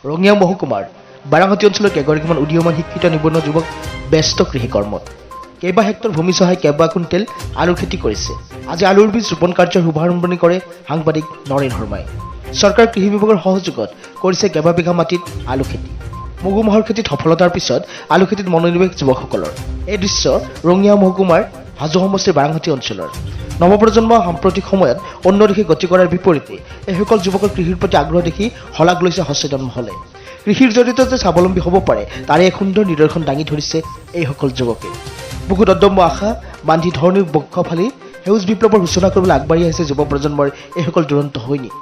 ৰঙিয়া মহকুমাৰ বাৰাংহাটী অঞ্চলৰ কেইগৰাকীমান উদীয়মান শিক্ষিত নিবনুৱা যুৱক ব্যস্ত কৃষিকৰ্মত। কেইবা হেক্টৰ ভূমি চহাই কেইবা কুইণ্টেল আলুৰ খেতি কৰিছে। আজি আলুৰ বীজ ৰোপণ কাৰ্যৰ শুভাৰম্ভণি কৰে সাংবাদিক নৰেন শৰ্মাই। চৰকাৰ কৃষি বিভাগৰ সহযোগত কৰিছে কেইবা বিঘা মাটিত আলু খেতি। মগু মাহৰ খেতিত সফলতাৰ পিছত আলু খেতিত মনোনিৱেশ যুৱকসকলৰ। এই দৃশ্য ৰঙিয়া মহকুমাৰ হাজো সমষ্টিৰ বাৰাংহাটী অঞ্চলৰ। নৱপ্ৰজন্ম সাম্প্ৰতিক সময়ত অন্য দিশে গতি কৰাৰ বিপৰীতে এইসকল যুৱকৰ কৃষিৰ প্ৰতি আগ্ৰহ দেখি শলাগ লৈছে সচেতন মহলে। কৃষিৰ জৰিয়তে যে স্বাৱলম্বী হ'ব পাৰে তাৰে এক সুন্দৰ নিদৰ্শন দাঙি ধৰিছে এইসকল যুৱকে। বুকুত অদম্য আশা বান্ধি ধৰণীৰ বক্ষ ফালি সেউজ বিপ্লৱৰ সূচনা কৰিবলৈ আগবাঢ়ি আহিছে যুৱ প্ৰজন্মৰ এইসকল দুৰন্ত সৈনিক।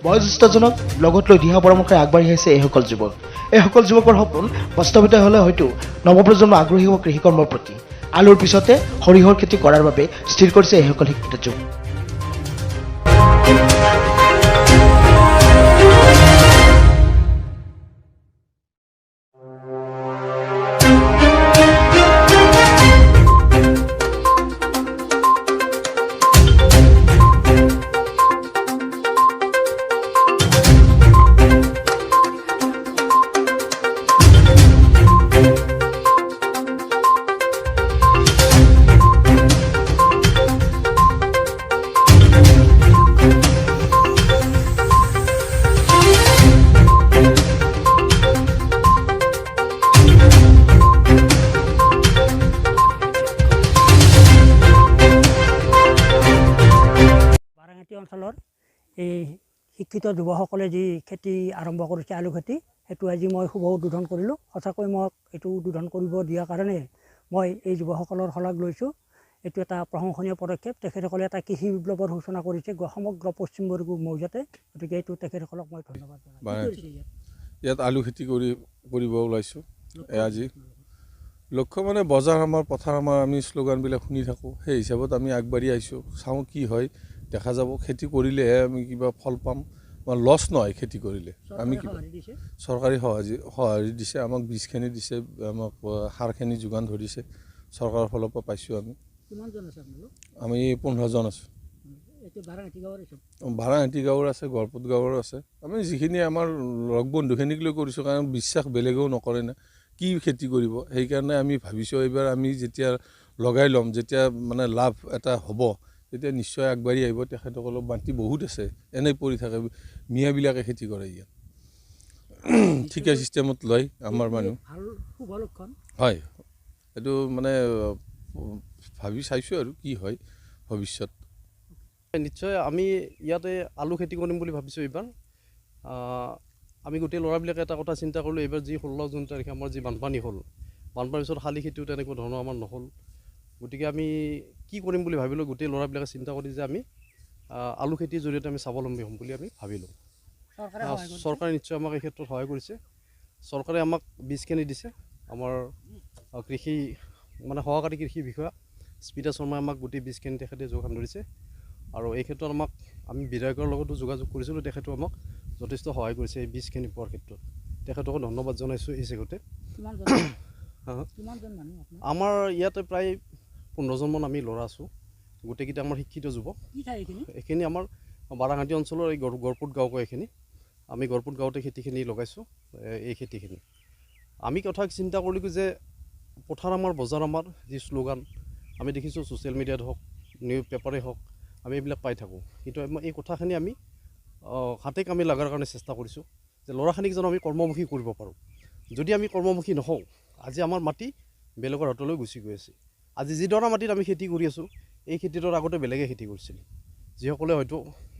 বয়োজ্যেষ্ঠজনক লগত লৈ দিহা পৰামৰ্শৰে আগবাঢ়ি আহিছে এইসকল যুৱক। এইসকল যুৱকৰ সপোন বাস্তৱিত হ'লে হয়তো নৱপ্ৰজন্ম আগ্ৰহী হ'ব কৃষিকৰ্মৰ প্ৰতি। আলুৰ পিছতে সৰিয়হৰ খেতি কৰাৰ বাবে স্থিৰ কৰিছে এইসকল শিক্ষিত যুৱক। বাৰাংহাটী অঞ্চলৰ এই শিক্ষিত যুৱকসকলে যি খেতি আৰম্ভ কৰিছে আলু খেতি, সেইটো আজি মই শুভ উদ্বোধন কৰিলোঁ। সঁচাকৈ মোক এইটো উদ্বোধন কৰিব দিয়াৰ কাৰণে মই এই যুৱকসকলৰ শলাগ লৈছোঁ। এইটো এটা প্ৰশংসনীয় পদক্ষেপ। তেখেতসকলে এটা কৃষি বিপ্লৱৰ সূচনা কৰিছে সমগ্ৰ পশ্চিম বৰগুৰি মৌজাতে। গতিকে এইটো তেখেতসকলক মই ধন্যবাদ জনাইছোঁ। ইয়াত আলু খেতি কৰিব ওলাইছোঁ আজি। লক্ষ্য মানে বজাৰ আমাৰ পথাৰ আমাৰ, আমি শ্লোগানবিলাক শুনি থাকোঁ, সেই হিচাপত আমি আগবাঢ়ি আহিছোঁ। চাওঁ কি হয়, দেখা যাব। খেতি কৰিলেহে আমি কিবা ফল পাম, বা লছ নহয় খেতি কৰিলে। আমি কিবা চৰকাৰী সঁহাৰি দিছে আমাক, বীজখিনি দিছে, আমাক সাৰখিনি যোগান ধৰিছে, চৰকাৰৰ ফালৰ পৰা পাইছোঁ আমি। আমি 15জন আছোঁ। বাৰাংহাটী গাঁৱৰ আছে, গড়পুত গাঁৱৰ আছে। আমি যিখিনি আমাৰ লগ বন্ধুখিনিক লৈ কৰিছোঁ, কাৰণ বিশ্বাস বেলেগেও নকৰে না কি খেতি কৰিব। সেইকাৰণে আমি ভাবিছোঁ এইবাৰ আমি যেতিয়া লগাই ল'ম, যেতিয়া মানে লাভ এটা হ'ব, তেতিয়া নিশ্চয় আগবাঢ়ি আহিব। তেখেতসকলৰ মাটি বহুত আছে, এনেই পৰি থাকে। মিয়াবিলাকে খেতি কৰে ইয়াত, ঠিকা চিষ্টেমত লয় আমাৰ মানুহ। হয়, এইটো মানে ভাবি চাইছোঁ আৰু কি হয় ভৱিষ্যত। নিশ্চয় আমি ইয়াতে আলু খেতি কৰিম বুলি ভাবিছোঁ এইবাৰ। আমি গোটেই ল'ৰাবিলাকে এটা কথা চিন্তা কৰিলোঁ, এইবাৰ যি 16 জুন তাৰিখে আমাৰ যি বানপানী হ'ল, বানপানীৰ পিছত শালি খেতিও তেনেকুৱা ধৰণৰ আমাৰ নহ'ল। গতিকে আমি কি কৰিম বুলি ভাবিলোঁ, গোটেই ল'ৰাবিলাকে চিন্তা কৰি যে আমি আলু খেতিৰ জৰিয়তে আমি স্বাৱলম্বী হ'ম বুলি আমি ভাবিলোঁ। চৰকাৰে নিশ্চয় আমাক এই ক্ষেত্ৰত সহায় কৰিছে। চৰকাৰে আমাক বীজখিনি দিছে। আমাৰ কৃষি মানে সহকাৰী কৃষি বিষয়া স্মিতা শৰ্মাই আমাক গোটেই বীজখিনি তেখেতে যোগান ধৰিছে। আৰু এই ক্ষেত্ৰত আমাক আমি বিধায়কৰ লগতো যোগাযোগ কৰিছিলোঁ, তেখেতেও আমাক যথেষ্ট সহায় কৰিছে এই বীজখিনি পোৱাৰ ক্ষেত্ৰত। তেখেতকো ধন্যবাদ জনাইছোঁ এই চেগতে। আমাৰ ইয়াতে প্ৰায় 15জনমান আমি ল'ৰা আছোঁ, গোটেইকেইটা আমাৰ শিক্ষিত যুৱক। এইখিনি আমাৰ বাৰাংহাটী অঞ্চলৰ এই গড়পুত গাঁও কয় এইখিনি। আমি গড়পুত গাঁৱতে খেতিখিনি লগাইছোঁ। এই খেতিখিনি আমি কথা চিন্তা কৰিলোঁ যে পথাৰ আমাৰ বজাৰ আমাৰ যি শ্লোগান আমি দেখিছোঁ ছ'চিয়েল মিডিয়াত হওক, নিউজ পেপাৰেই হওক, আমি এইবিলাক পাই থাকোঁ। কিন্তু এই কথাখিনি আমি হাতে কামে লগাৰ কাৰণে চেষ্টা কৰিছোঁ যে ল'ৰাখিনিক যেন আমি কৰ্মমুখী কৰিব পাৰোঁ। যদি আমি কৰ্মমুখী নহওঁ, আজি আমাৰ মাটি বেলেগৰ হাতলৈ গুচি গৈ আছে। আজি যিডৰা মাটিত আমি খেতি কৰি আছোঁ, এই খেতিটোৰ আগতে বেলেগে খেতি কৰিছিল, যিসকলে হয়তো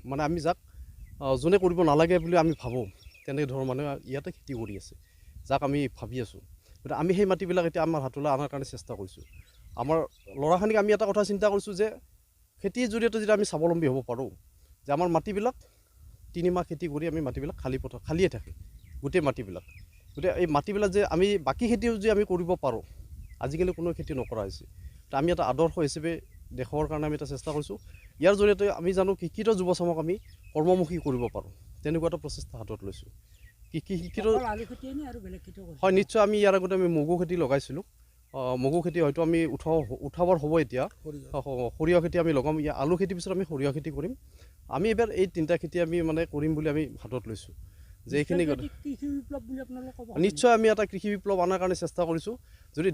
মানে আমি যাক যোনে কৰিব নালাগে বুলি আমি ভাবোঁ, তেনেধৰণৰ মানুহে ইয়াতে খেতি কৰি আছে, যাক আমি ভাবি আছোঁ। গতিকে আমি সেই মাটিবিলাক এতিয়া আমাৰ হাতলৈ অনাৰ কাৰণে চেষ্টা কৰিছোঁ। আমাৰ ল'ৰাখিনিক আমি এটা কথা চিন্তা কৰিছোঁ যে খেতিৰ জৰিয়তে যদি আমি স্বাৱলম্বী হ'ব পাৰোঁ, যে আমাৰ মাটিবিলাক 3 মাহ খেতি কৰি আমি মাটিবিলাক খালী পথাৰ খালীয়ে থাকে গোটেই মাটিবিলাক। গতিকে এই মাটিবিলাক যে আমি বাকী খেতিও যে আমি কৰিব পাৰোঁ, আজিকালি কোনো খেতি নকৰা হৈছে। তো আমি এটা আদৰ্শ হিচাপে দেখুওৱাৰ কাৰণে আমি এটা চেষ্টা কৰিছোঁ। ইয়াৰ জৰিয়তে আমি জানো শিক্ষিত যুৱচামক আমি কৰ্মমুখী কৰিব পাৰোঁ, তেনেকুৱা এটা প্ৰচেষ্টা হাতত লৈছোঁ। শিক্ষিত হয়, নিশ্চয় আমি ইয়াৰ আগতে আমি মগু খেতি লগাইছিলোঁ। মগু খেতি হয়তো আমি উঠাবৰ হ'ব এতিয়া। সৰিয়হ খেতি আমি লগাম। আলু খেতিৰ পিছত আমি সৰিয়হ খেতি কৰিম। আমি এইবাৰ এই 3টা খেতি আমি মানে কৰিম বুলি আমি হাতত লৈছোঁ। যে এইখিনি নিশ্চয় আমি এটা কৃষি বিপ্লৱ অনাৰ কাৰণে চেষ্টা কৰিছোঁ। যদি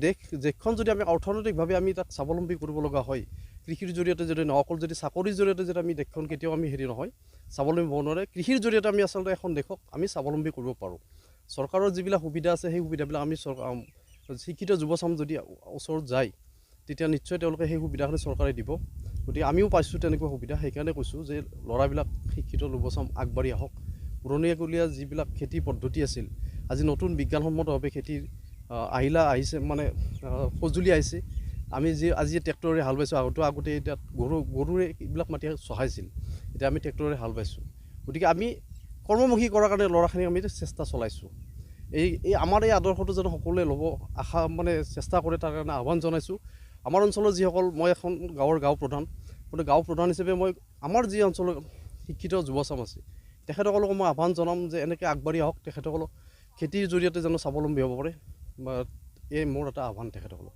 দেশখন যদি আমি অৰ্থনৈতিকভাৱে আমি তাক স্বাৱলম্বী কৰিব লগা হয়, কৃষিৰ জৰিয়তে যদি নহয়, অকল যদি চাকৰিৰ জৰিয়তে যদি আমি দেশখন কেতিয়াও আমি হেৰি নহয়, স্বাৱলম্বী হ'ব নোৱাৰে। কৃষিৰ জৰিয়তে আমি আচলতে এখন দেশক আমি স্বাৱলম্বী কৰিব পাৰোঁ। চৰকাৰৰ যিবিলাক সুবিধা আছে, সেই সুবিধাবিলাক আমি চৰকাৰ শিক্ষিত যুৱচাম যদি ওচৰত যায়, তেতিয়া নিশ্চয় তেওঁলোকে সেই সুবিধাখিনি চৰকাৰে দিব। গতিকে আমিও পাইছোঁ তেনেকুৱা সুবিধা। সেইকাৰণে কৈছোঁ যে ল'ৰাবিলাক, শিক্ষিত যুৱচাম আগবাঢ়ি আহক। পুৰণিকলীয়া যিবিলাক খেতি পদ্ধতি আছিল, আজি নতুন বিজ্ঞানসন্মতভাৱে খেতিৰ আহিলা আহিছে, মানে সঁজুলি আহিছে। আমি যি আজি ট্ৰেক্টৰেৰে হাল বাইছোঁ, আগতে এতিয়া গৰুৰে এইবিলাক মাটি চহাইছিল, এতিয়া আমি ট্ৰেক্টৰেৰে হাল বাইছোঁ। গতিকে আমি কৰ্মমুখী কৰাৰ কাৰণে ল'ৰাখিনিক আমি চেষ্টা চলাইছোঁ। এই আমাৰ এই আদৰ্শটো যেন সকলোৱে ল'ব আশা মানে চেষ্টা কৰে, তাৰ কাৰণে আহ্বান জনাইছোঁ। আমাৰ অঞ্চলৰ যিসকল, মই এখন গাঁৱৰ গাঁও প্ৰধান, গতিকে গাঁও প্ৰধান হিচাপে মই আমাৰ যি অঞ্চলৰ শিক্ষিত যুৱচাম আছে, তেখেতসকলকো মই আহ্বান জনাম যে এনেকৈ আগবাঢ়ি আহক, তেখেতসকলক খেতিৰ জৰিয়তে যেন স্বাৱলম্বী হ'ব পাৰে, বা এই মোৰ এটা আহ্বান তেখেতসকলক।